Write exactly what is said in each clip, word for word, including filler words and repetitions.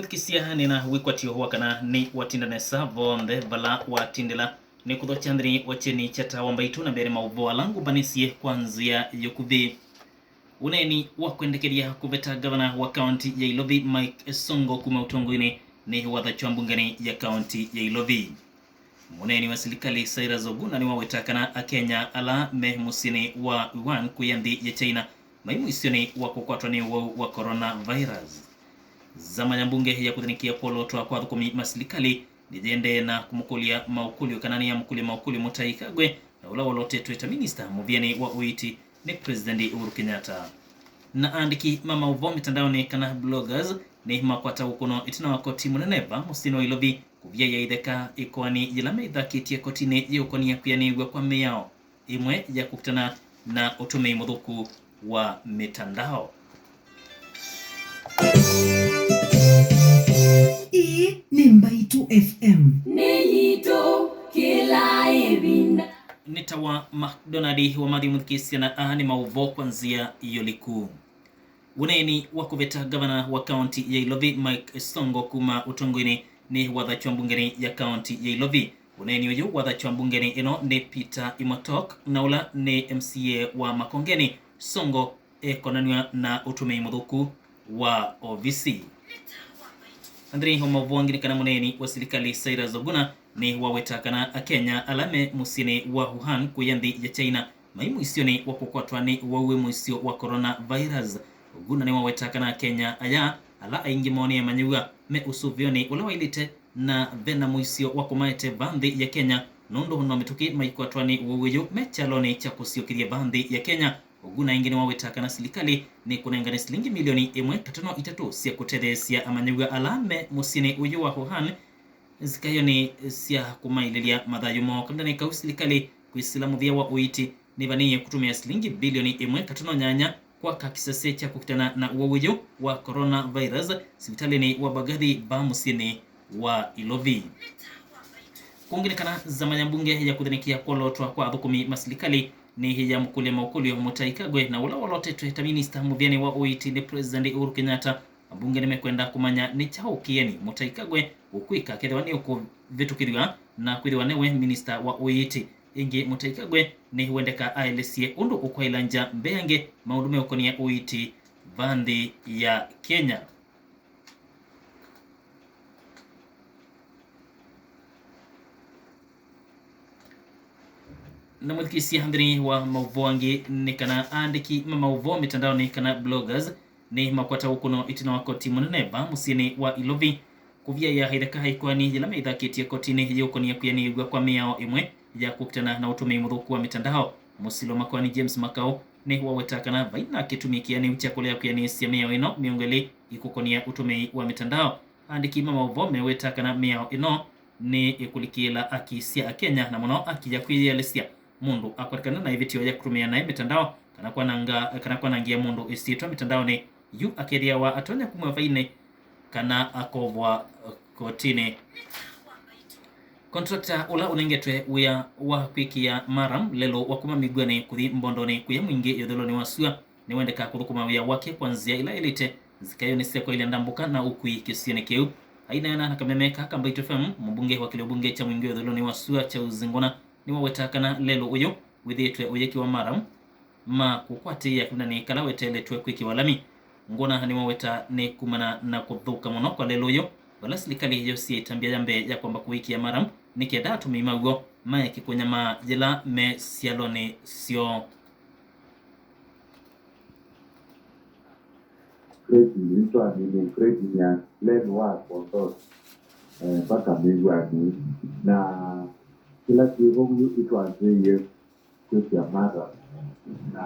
Mũthikĩsya, nĩna wĩkwatyo wa kana nĩ watinda nesa vonthe vala watindĩla. Nĩ kũthokya nthĩnĩ wa kyeni kya Tawa Mbaitũ na mbee nĩ maũvoo ala ngũmbanĩsye kwa nzĩa yũkuvĩ. Ũneeni wa kwendekethya kũveta ngavana wa kaunti ya Ilovi Mike Songo kuma ũtongoinĩ nĩ wathachwa mbungenĩ ya kaunti ya Ilovi. Mũneeni wa silikalĩ Cyrus Oguna nĩwaweta kana Akenya ala me mũsyĩnĩ wa Wuhan kũya nthĩ ya China mai mũisyonĩ wa kũkwatwa nĩ ũwau wa coronavirus. Nzama ya mbunge ya kũthĩnĩkĩa kwolotwa kwa athũkũmi ma silikalĩ nĩyĩendee na kũmũkũlya maũkũlyo kana nĩyamũkũlya maũkũlyo Mũtai Kagwe, na ũla wolotetwe ta minista mũvĩanĩ wa ũiiti nĩ President Uhuru Kenyatta. Na aandĩki ma maũvoo mĩtandaonĩ kana bloggers nĩmakwata ũkũno ĩtina wa koti mũnene va mũsyĩnĩ wa Ilovi kũvyaĩa itheka ĩkoani yĩla meĩthakĩtye kotinĩ yĩũkonia kwĩanĩw'a kwa mĩao ĩmwe ya kũkitana na ũtũmĩi mũthũku wa mĩtandao. Ĩĩ nĩ Mbaitũ F M. Nĩ yitũ kĩla ĩvinda. Nĩ ta wa McDonald wa Matthew Mũthikĩsya, na aa nĩ maũvoo kwa nzĩa yũliku. Ũneeni wa kũveta ngavana wa kaunti ya Ilovi Mike Songo kuma ũtongoinĩ nĩ wathachwa mbungenĩ ya kaunti ya Ilovi. Ũneeni ũyũ wathachwa mbungenĩ ĩno nĩ Peter Imotok, na ũla nĩ M C A wa Makongeni. Songo ekonanw'a na ũtũmĩi mũthũku wa ovisi. Nthĩnĩ wa maũvoo angĩ nĩ kana mũneeni wa silikalĩ Cyrus Oguna nĩ waweta kana Akenya ala me mũsyĩnĩ wa Wuhan kũya nthĩ ya China mai mũisyonĩ wa kũkwatwa nĩ ũwau wĩ mũisyo wa coronavirus. Oguna nĩwaweta kana Akenya aya, ala aingĩ moo nĩ amanyĩw'a, me ũsũvĩonĩ ũla waĩlĩte na ve na mũisyo wa kũmaete va nthĩ ya Kenya, nũndũ no mĩtũkĩ maikwatwa nĩ ũwau ũyũ me kyalonĩ kya kũsyokethya va nthĩ ya Kenya. Oguna ĩngĩ nĩwaweta kana silikalĩ nĩkũnengane silingi milioni ĩmwe katono itatũ sya kũtetheesya amanyĩw'a ala me mũsyĩnĩ ũyũ wa Wuhan nzikaĩonĩ sya kũmaĩlĩlya mathayũ moo. Kavindanĩ kau, silikalĩ kwĩsĩla mũvĩa wa ũiiti nĩvanĩĩe kũtũmĩa silingi bilioni ĩmwe katono nyanya kwaka kĩsese kya kũkitana na ũwau ũyũ wa coronavirus sivitalĩnĩ wa Mbagathi va mũsyĩnĩ wa Ilovi. Kũngĩ nĩ kana nzama ya mbunge ya kũthĩnĩkĩa kwolotwa kwa athũkũmi ma silikalĩ nĩyamũkũlya maũkũlyo Mũtai Kagwe, na ũla wolotetwe ta minista mũvĩanĩ wa ũiiti nĩ President Uhuru Kenyatta. Ambunge nĩmekwenda kũmanya nĩ kyaũ kĩeni Mũtai Kagwe ũkwĩka kethĩwa nĩũkũvĩtũkĩthw'a na kwĩthĩwa nĩwe minista wa ũiiti. Ĩngĩ, Mũtai Kagwe nĩwendeka aelesye ũndũ ũkwaĩla ngya mbeange maũndũ meũkonia ũiiti va nthĩ ya Kenya. Na mũthikĩsya, nthĩnĩ wa maũvoo angĩ nĩ kana aandĩki ma maũvoo mĩtandaonĩ kana bloggers nĩmakwata ũkũno ĩtina wa koti mũnene va mũsyĩnĩ wa Ilovi kũvyaĩa itheka ĩkoani yĩla meĩthakĩtye kotinĩ yĩũkonia kwĩanĩw'a kwa mĩao ĩmwe ya kũkitana na ũtũmĩi mũthũku wa mĩtandao. Mũsili wa makoani James Makau nĩwaweta kana vai na kĩtumi kĩanĩu kya kũlea kwĩanĩsya mĩao ĩno mĩongo ĩlĩ ĩkũkonia ũtũmĩi wa mĩtandao. Aandĩki ma maũvoo meweta kana mĩao ĩno nĩ ĩkũlikĩĩla aki sya Akenya, na mũno aki ya kwĩyĩalĩsya. Mũndũ akwatĩkana na ĩvĩtyo ya kũtũmĩa naĩ mĩtandao kana kwananga, kana kwanangĩa mũndũ ĩsyĩtwa mĩtandaonĩ, yu akethĩawa atonya kumw'a vainĩ kana akovwa, eh, kotinĩ. Contractor ũla ũnengetwe wĩa wa kwĩkĩa maram lelũ wa kuma Mĩguanĩ kũthi Mbondonĩ kũya Mwingĩ ĩũthũlũnĩ wa sua nĩwendeka kũthũkũma wĩa wake kwa nzĩa ĩla ĩlĩte, nzikaĩonĩ sya kwaĩlya ndambũka na ũkui kĩsionĩ kĩu. Aineena na kameme ka ka Mbaitũ F M, mũmbunge wa kĩlĩo mbunge kya Mwingĩ ĩũthũlũnĩ wa sua Charles Ngũna nĩwaweta kana lelũ ũyũ wĩthĩĩtwe ũyĩkĩwa maram ma kũkwatĩĩa kavindanĩ kala weteeletwe kwĩkĩwa lami. Ngũna nĩwaweta nĩ kumana na kũthũka mũno kwa lelũ ũyũ, vala silikalĩ yosie ĩtambya ya mbee ya kwamba kũwĩkĩa maram nĩ kenda atũmĩi maw'o maeke kũnyamaa yĩla me syalonĩ syoo. Grade nĩ twamine grade ya lelũ wa Kondos, eh, mpaka Mĩguanĩ. Na kĩla kĩ vau yu ĩtwanzĩĩie kwĩkĩa maram. Na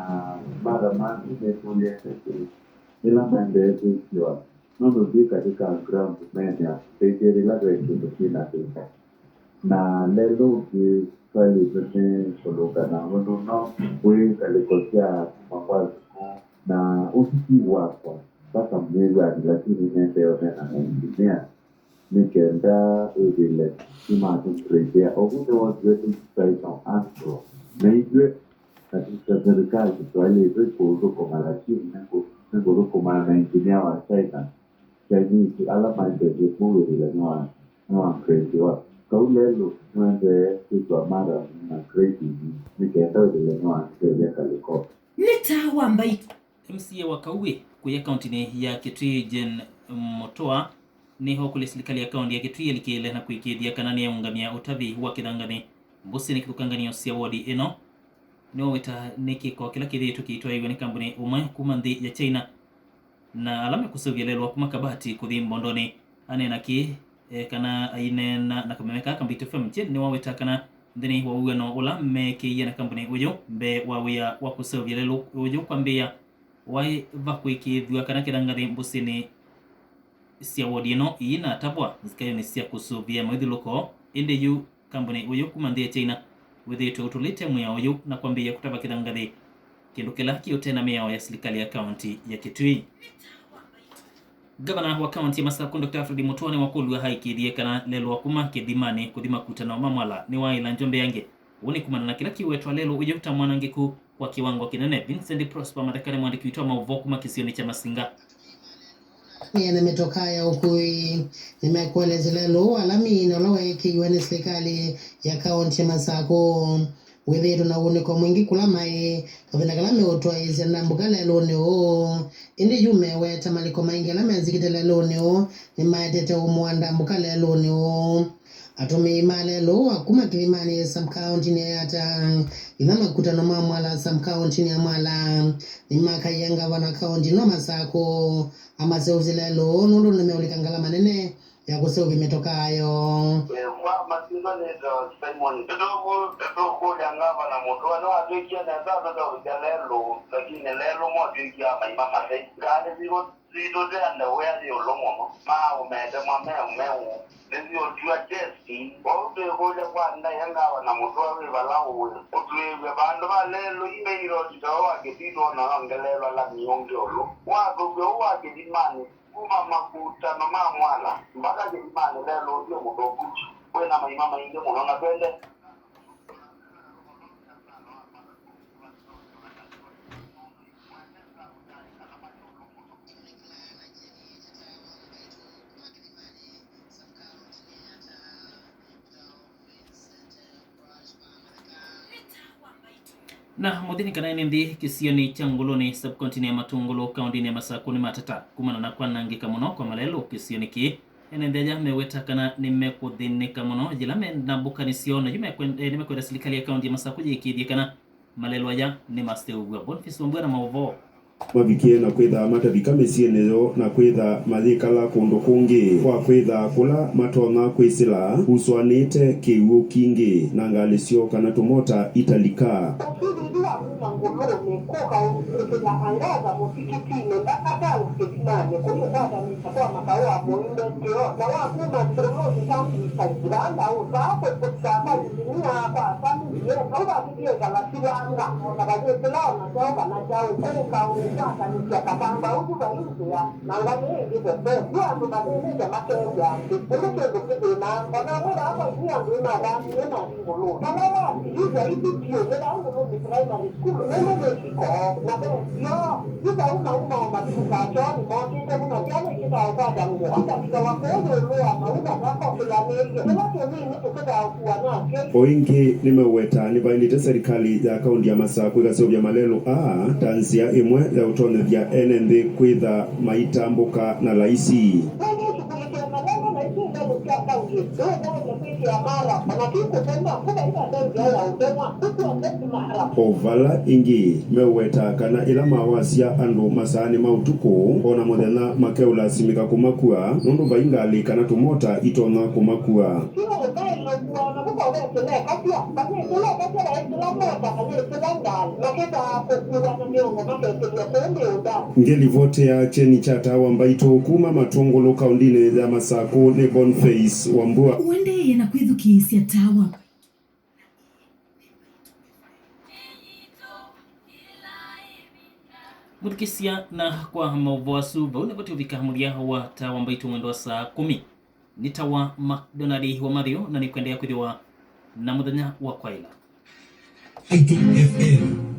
maram asu nĩtũlĩte kĩ ĩla maendee kwĩkĩwa. Nũndũ twĩ katĩ ka ground menya tũikĩthĩla ve kĩndũ kĩ na thĩna. Na lelũ ũngĩ twaĩlĩtwe nĩ kũlũnga na mũno no kwĩ ngalĩko sya kuma kwa thimũ, na ũsu ti wakwa mpaka Mĩguanĩ, lakini nĩndeonana na engineer nĩ kenda ĩthĩle nĩmatũtũrĩkĩa. Ũu nĩwonzw'e nĩ China Andro, na ithyĩ katĩ ka serikali twaĩlĩtwe kũthũkũma, lakini nĩngũ-, nĩngũthũkũmana na engineer wa China. Chinese ala maendete kũu wĩthĩle nĩwa nĩwa grade one. Kau lelũ nĩwaendee kwĩtwa madam na grade nĩ kenda wĩthĩle nĩwatethya kalĩko. Nĩ taa wa mbaitũ. M C A wa Kauĩ kũya kauntinĩ ya Kitui Jane Mutua nĩ okũlya silikalĩ ya kaunti ya Kitui ĩlikĩle na kũĩkĩĩthya kana nĩyaũngamya ũtavi wa kĩthangathĩ mbũsĩnĩ kĩthũkanganĩo sya wodi ĩno. Nĩwaweta nĩ kĩko kĩla kĩthĩĩtwe kĩitwaĩw'a nĩ kambuni ũmwe kuma nthĩ ya China, na ala mekũseũvya lelũ wa kuma Kabati kũthi Mbondonĩ aneena kĩĩ, e, kana aineena na kameme kaa ka Mbaitu F M, Jane nĩwaweta kana nthĩnĩ wa ũw'ano ũla meekĩie na kambuni ũyũ mbee wa wĩa wa kũseũvya lelũ ũyũ kwambĩĩa, waĩ va kũĩkĩĩthw'a kana kĩthangathĩ mbũsĩnĩ sya wodi ĩno iinatavwa nzikaĩonĩ sya kũsũvĩa mawĩthyũlũko, ĩndĩ yu kambuni ũyũ kuma nthĩ ya China wĩthĩĩtwe ũtũlĩte mwĩao ũyũ na kwambĩĩa kũtava kĩthangathĩ, kĩndũ kĩla kĩ ũte na mĩao ya silikalĩ ya kaunti ya Kitui. Ngavana wa kaunti ya Masakũ, Doctor Alfred Mutua, nĩwakũlw'a aĩkĩĩthye kana lelũ wa kuma kĩthimanĩ kũthi makutano ma Mwala nĩwaĩla njombe yange. Ũu nĩ kumana na kĩla kĩwetwa lelũ ũyũ ta mwanangĩku kwa kĩwango kĩnene. Vincent Prosper Matheka nĩ mwandĩki witũ wa maũvoo kuma kĩsionĩ kya Masinga. Nĩene mĩtokaa ya ũkui nĩmekũelesya lelũ ala mĩina ũla weekĩiwe nĩ silikalĩ ya kaunti ya Masakũ. Wĩthĩĩtwe na ũunĩko mwingĩ kũla maĩ kavinda kala meũtwaĩĩsya ndambũka lelũnĩ ũũ. Ĩndĩ yu meweta malĩko maingĩ ala menzĩkĩte lelũnĩ ũũ nĩmaetete ũmũ wa ndambũka lelũnĩ ũũ. Atũmĩi ma lelũ wa kuma kĩthimanĩ sub-kauntinĩ ya Yatta nginya makutano ma Mwala sub-kauntinĩ ya Mwala nĩmakaie ngavana kaunti ĩno Masakũ amaseũvye lelũ nũndũ nĩmeũlika ngalama nene ya kũseũvya mĩtokaa yoo. Kwa masyĩtwa nĩtawa Simon. Nĩtũkũ-, nĩtũkũlya ngavana Mutua nĩwatwĩkie nesa tũseũvya lelũ, lakini lelũ motwĩkie maima masei. Ngalĩ sitũ sitũ te ndawĩa yĩ ũlũ mũno. Maaũmete mwa meũ meũ nĩsyũtw'a testi. Kwoou twĩkũlya kwa ndaĩa ngavana Mutua wĩ vala ũĩ ũtwĩĩw'e vandũ va lelũ i main road ta ũũ wa Kĩtui twona yongeleelwa lami ũngĩ ũlũ. Wathũkw'a ũũ wa kĩthimanĩ. Kuma makutano ma Mwala mbaka kĩthimanĩ lelũ ũsu mũthũku. Kwĩna maima maingĩ mũno na twendete. Na mũthya nĩ kana ene nthĩ kĩsionĩ kya Ngũlũnĩ, sub-county-nĩ ya Matũngũlũ, kaũntĩnĩ ya Masakũ nĩ matata kumana na kwanangĩka mũno kwa malelũ kĩsionĩ kĩĩ. Ene nthĩ aya meweta kana nĩmekũthĩnĩka mũno yĩla me ndambũkanĩ syoo, na yu mekwen-, eh, nĩmekwenda silikalĩ ya kaũntĩ ya Masakũ yĩkĩĩthye kana malelũ aya nĩmaseũvw'a. Boniface Wambua na maũvoo. Mavikie na kwĩtha matavika mĩsyĩnĩ yoo na kwĩtha mayĩkala kũndũ kũngĩ kwa kwĩtha kũla matonya kwĩsĩla kusũanĩte kĩw'ũ kingĩ na ngalĩ syoo kana tũmota italika. Ũkilili wa kuma Ngũlũnĩ kũka ũvikĩla Angaza mũsikitinĩ, mbaka Taũ kĩthimanĩ, kũyĩkwatanĩsya kwa makaũ wa Mũimbe kĩoo, na wa kuma Ngũlũnĩ Countryside, vaa ndaũsaa kũvika kwa Isinia kwa Asami Ĩe, nau vavithie ĩkala silanga, o na vayĩsĩla o na kyaũ kana kyaũ, kũka ũkwatanĩsya katamba ũsu vai nzĩa, na ngalĩ ĩngĩ veve. Yu andũ mathĩnĩte makew'a nthĩ, nũndũ kĩndũ kĩthĩnaa. O na amwe vaa kwa inyuĩ andũ nĩmathambie mathi Ngũlũnĩ. Vala wathi, yu vaithi vyũ, nĩ vaa Ngũlũnĩ Primary School, nĩmo nĩkĩ koo, na ve syoo. Yu vau mauma o matuku saa kyoonĩ mokĩte mũno, syana ikĩtaa ũkwata ngũa, ikavikawa kũũ ĩũlũ wa mauma ta kokĩlanĩĩlye. Tũla tũnini tũkĩtaa ũkua na asyai. O ĩngĩ nĩmeũweta nĩvaĩlĩte serikali ya kaũntĩ ya Masakũ ĩkaseũvya malelũ aa ta nzĩa ĩmwe ya ũtonyethya ene nthĩ kwĩtha maitambũka na laisi. Nĩnĩshughulikia malelũ na isu ndelũ sya kaunti. Nĩũthaĩle kwĩkĩa mara, o na ti kũtema, kũva ĩvate nzĩa ya ũtemwa, kũsyonthe ti mara. O vala ĩngĩ meũweta kana ĩla mawasya andũ masaanĩ ma ũtukũ, o na mũthenya makeũlasimĩka kũmakua, nũndũ vai ngalĩ kana tũmota itonya kũmakua. Sio ũkaĩlũkua, o na kũkove kĩlekasya, kana ĩkĩlekasya vaĩ kĩla mota, kana ĩkĩla ngalĩ, makĩtaa kũkua na mĩongo makekĩlw'a kũũ mĩũndanĩ. Ngĩlivotea kyeni kya Taa wa Mbaitũ kuma Matũngũlũ kaũndĩnĩ ya Masakũ nĩ Boniface Wambua. Ũendeeye na kwĩthukĩĩsya Taa wa Mbaitũ. Mũthikĩsya, na kwa maũvoo asu, vau nĩvo tũvika mũthya wa Taa wa Mbaitũ mwendo wa saa kũmi. Nĩ Taa wa McDonald wa Mathĩũ, na nĩkwendeea kwĩthĩwa na mũthenya wa kwaĩla. Mbaitũ F M.